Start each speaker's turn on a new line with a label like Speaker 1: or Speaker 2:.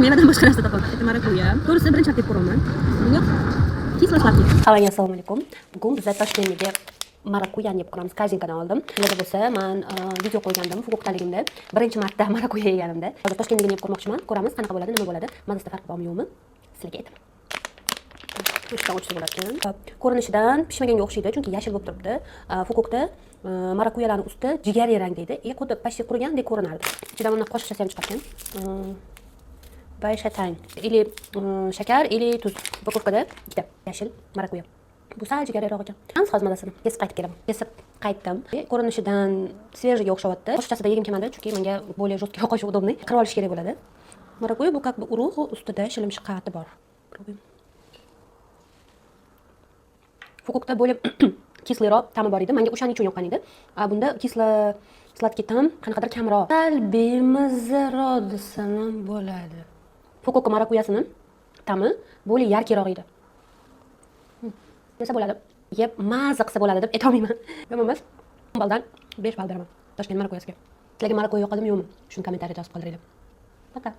Speaker 1: Mevadan boshqa narsa topolmadim. Это marakuya. To'g'risi, birinchi marta yeb ko'ryapman. Bunga кисло сладкий.
Speaker 2: Hammaga assalomu alaykum. Bugun biza Toshkentdagi marakuyani yeb ko'ramiz. Korzinkadan oldim. Sizlarda bo'lsa, man video qo'ygandim Fukuokdaligimda. Birinchi marta marakuya yeganimda. Hozir Toshkentdagini yeb ko'rmoqchiman. Ko'ramiz, qanaqa bo'ladi, nima bo'ladi. Mazasida farq bormi, yo'qmi? Sizlarga aytaman. Uchta ochsa bo'lar ekan. Ko'rinishidan pishmaganga o'xshaydi, chunki yashil bo'lib turibdi. Fukuokda marakuyalarning usti jigarli rangda edi. И xuddi почти qurigandek ko'rinardi. Ichidan bundan qoshiqchasi ham chiqar ekan. Bayshatang. Или shakar, или tuz. Упаковка da ikkita yashil marakuya. Bu sal jigarliroq ekan. Hozir mazasini kesib qaytib kelaman. Kesib qaytdim. Ko'rinishidan свежий ga o'xshyapti. Qoshiqchasida yegim kelmadi, chunki menga более жесткий qoshiq удобный. Qirib olish kerak bo'ladi. Marakuya bu как бы urug', ustida shilimshiq qavati bor. Пробуем. Fukuokda более кислый roq ta'mi bor edi. Menga o'shaning uchun yoqqan edi. А bunda кисло сладкий ta'm qanaqadir kamroq. Sal bemazzaroq desam ham bo'ladi. Fukuoka marakuyasini ta'mi более яркий roq edi. Desa bo'ladi. Yeb maza qilsa bo'ladi deb aytolmayman. Yomon emas. 10 balldan 5 ball beraman Toshkent marakuyasiga. Sizlarga marakuya yoqadimi, yo'qmi? Shuni kommentariyada yozib qoldiringlar. Пока.